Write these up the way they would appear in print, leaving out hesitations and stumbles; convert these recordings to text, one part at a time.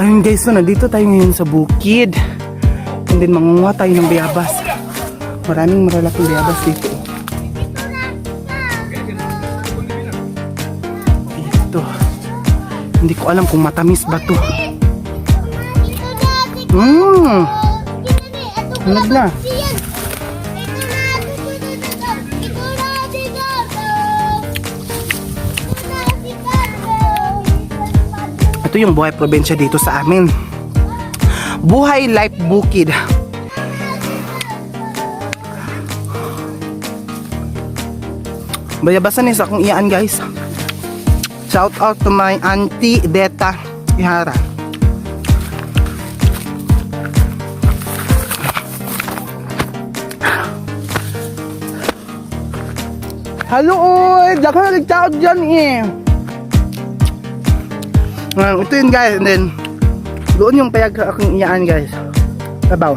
Ayun guys, so nandito tayo ngayon sa bukid. And then mangunguha tayo ng bayabas. Maraming malalaking bayabas dito. Ito. Hindi ko alam kung matamis ba to. Ano na? Ito yung buhay probinsya dito sa amin. Buhay life bukid. Bayabasan ni sa akong iyaan, guys. Shout out to my auntie Deta Ihara. Hello, oy! Daghan na tao dyan eh. Ah, ito yun, guys, and then doon yung payag akong iyaan, guys. Tabaw.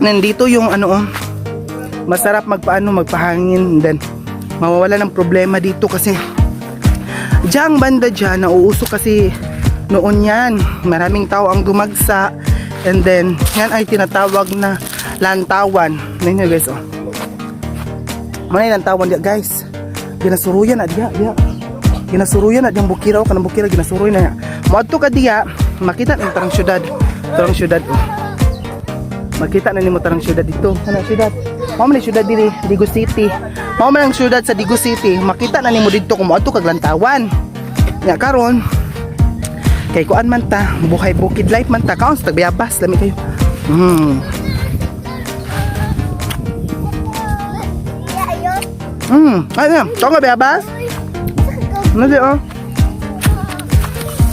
Nandito yung ano oh, masarap magpaano, magpahangin, and then mawawala ng problema dito kasi diyang banda dyan, nauuso kasi noon yan. Maraming tao ang dumagsa, and then yan ay tinatawag na lantawan. Ngayon guys, oh. May lantawan diya, guys. Ginasuruyan na diya, diya. Ginasuruyan na diyang bukiraw, kanang bukira ginasuruyan na. Moadto ka diya, makita na tarang syudad. Tarang syudad, oh. Makita na nimo tarang syudad dito. Kana syudad. Mao man ang syudad diri, Digos City. Mao man ang syudad sa Digos City. Makita na nimo didto kung moadto kag lantawan. Nya karon kay kuan man ta, buhay bukid life man ta, kaon sa tagbayabas, lami kayo. Ay, ay, ito nga bayabas? Ano di, oh?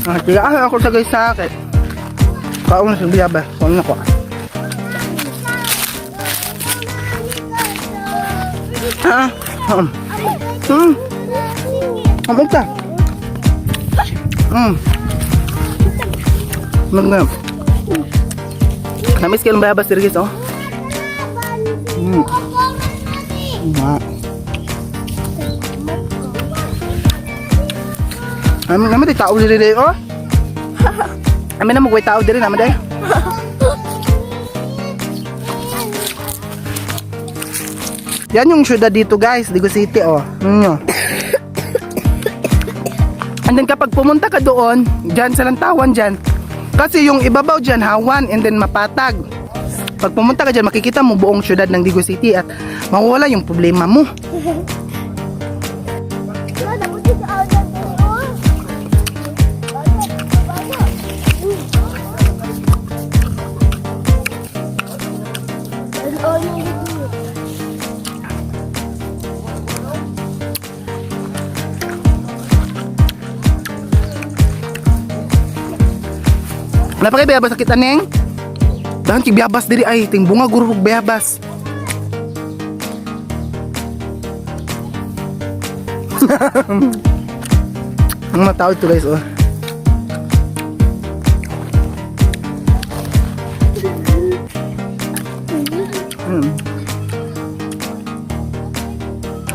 Ah, tiga ako sa guys sa akin. Kaon sa bayabas. Kaon na ko. Ah. Ang ka. Magna. Namiss kayo ng bayabas diri, guys, oh. Nga. Amin naman tao diri diri, oh. Amin na mo tao diri naman dai. Yan yung syudad dito, guys, Digos City, oh. Ninyo. And then kapag pumunta ka doon, diyan sa lantawan diyan, kasi yung ibabaw diyan hawan and then mapatag. Pag pumunta ka diyan, makikita mo buong syudad ng Digos City at mawawala yung problema mo. Wala pa kay bayabas sakit aneng? Dahan kay bayabas diri ay ting bunga guro og bayabas. Ang mga tao ito, guys, oh.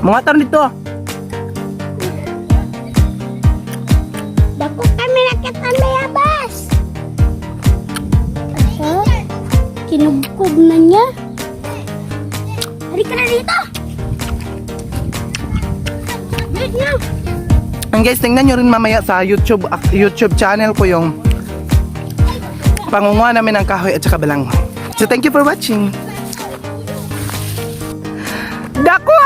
Mga taron dito. Dako kami nakita bayabas. Asa? Kinugkog na niya. Halika na dito. Wait na. And guys, tingnan nyo rin mamaya sa YouTube YouTube channel ko yung pangunguha namin ng kahoy at saka balanghoy. So thank you for watching. Dako!